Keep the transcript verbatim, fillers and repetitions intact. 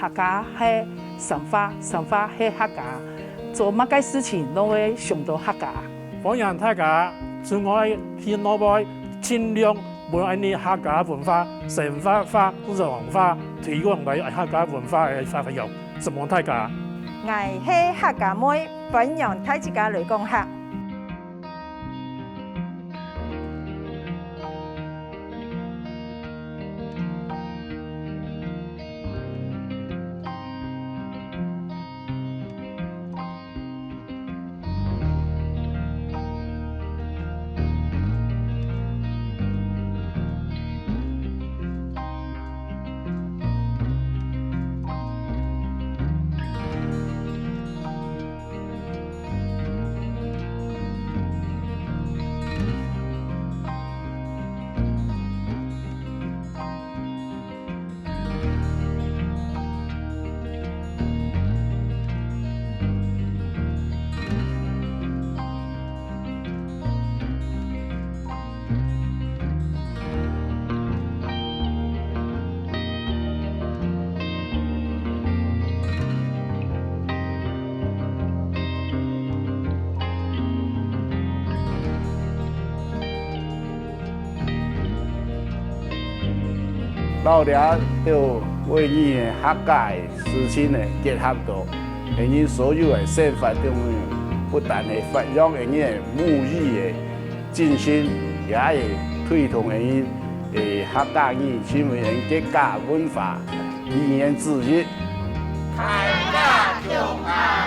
客家係生活，生活係客家，做麼个事情攏會想到客家。歡迎大家出外去外背，盡量分𫣆俚客家文化生活化、多元化，推廣來客家文化个發揚。承蒙大家。𠊎係客家妹，歡迎大自家來講客。 摎這兜位於客家个事情呢結合到，𫣆俚所有个生活中，不但係發揚𫣆俚个母語个精神，也係推動𫣆俚个客家語成為𫣆俚國家文化語言之一。大家共下